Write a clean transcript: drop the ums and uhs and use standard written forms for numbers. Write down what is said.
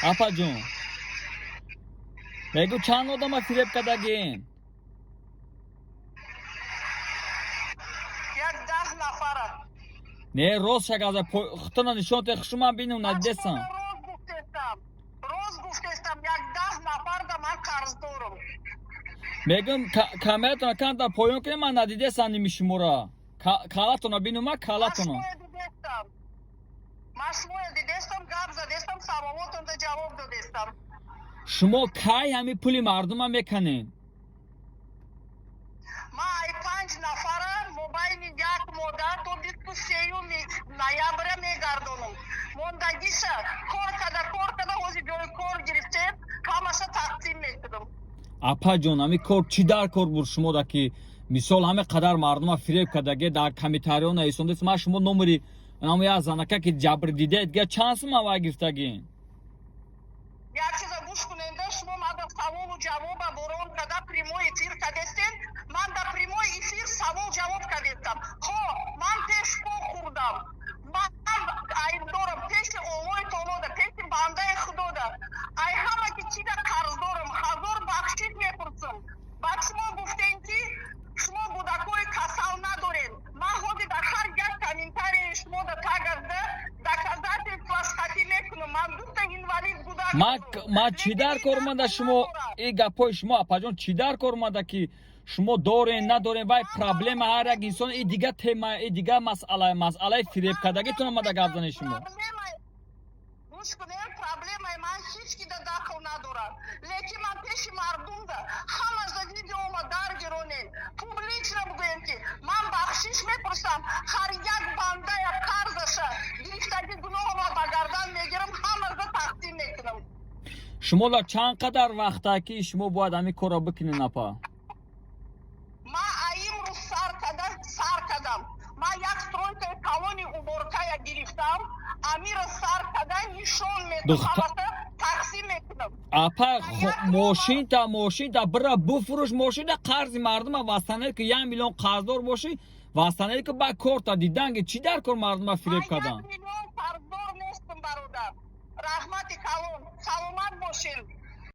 Апаҷон, мегӯ, чанд одама фиреб кардагин? Як 10 нафара. Не, рост шагаза, хутона нишон те, хушуман бинум, надидесам. Рост гуфтестам, рост гуфтестам, як 10 нафарда ман қарздорам. Мегӯм, камератона камтар поён кунем, ман надидесам ними шумора. Калатона бинума, калатона. Дидестам, ман шумоя дидестам, гап задестам, саволотонда ҷавоб додестам. Шумо кай ҳами пули мардума меканед? Ман ай панҷ нафара мобайни як мода то 23-юми ноября мегардонам. Мондагиша кор када, кор када, ҳозир ҷои кор гирифтем, ҳамаша тақсим мекунам. Апаҷон, ҳами кор чӣ дар кор буд шумода, ки мисол ҳаме қадар мардума фиреб кардаге, дар комментариҳо нависондест? Ман шумо номери намо як занака, ки ҷабр дидед, га чанд сума вай гирифтагин? Як чиза гӯш куненда. Шумо мада саволу ҷавоба борон када, прямой эфир кадестен. Ман дар прямой эфир савол ҷавоб кадестам. Хо, ман пешпо хӯрдам, ман айбдорам пеши Оллои таолода, пеши бандаи худода. Ай ҳама ки чида қарздорам, ҳазор бахшиш мепурсам. Баъд шумо гуфтем, ки шумо кӯдакҳои касал надоред. Ман ҳозир дар ҳар як комментарии шумо да тагазда доказательства хатӣ мекунам. Ман дута инвалид кӯдак. Ман чӣ дар кор омада шумо и гапҳои шумо, апаҷон? Чӣ дар кор омада, ки шумо дорен, надорен? Вай проблема ҳар як инсон, и дига тема, и дига масъала, масъалаи фиребкардагитон омада гап занед шумо. Гӯш кунед, проблемаи ман ҳеҷ кида дахл надорад, лекин ман пеши мардумда ҳамашда видеома даргиронем, публично бигӯем, ки ман бахшиш мепурсам ҳар як бандая қарзаша гирифтаги, гуноҳама ба гардан мегирам, ҳамашда тақсим мекунам. Шумо дар чанд қадар вақта, ки шумо бояд ҳамин корро бикунед, апа? Ман аимрӯз сар када, сар кардам. Ман як стройкаи калони уборкая гирифтам, амира сар када нишон медам, ҳамаша тақсим мекунам. Апа, мошинта бира буфурӯш, мошинта, қарзи мардума вастанед, ки 1 миллион қарздор бошӣ, вастанед, ки ба корта дидан, ки чӣ дар кор мардума фиреб кардан? 1 миллион қарздор нестам, бародар. Раҳмати калон, саломат бошед.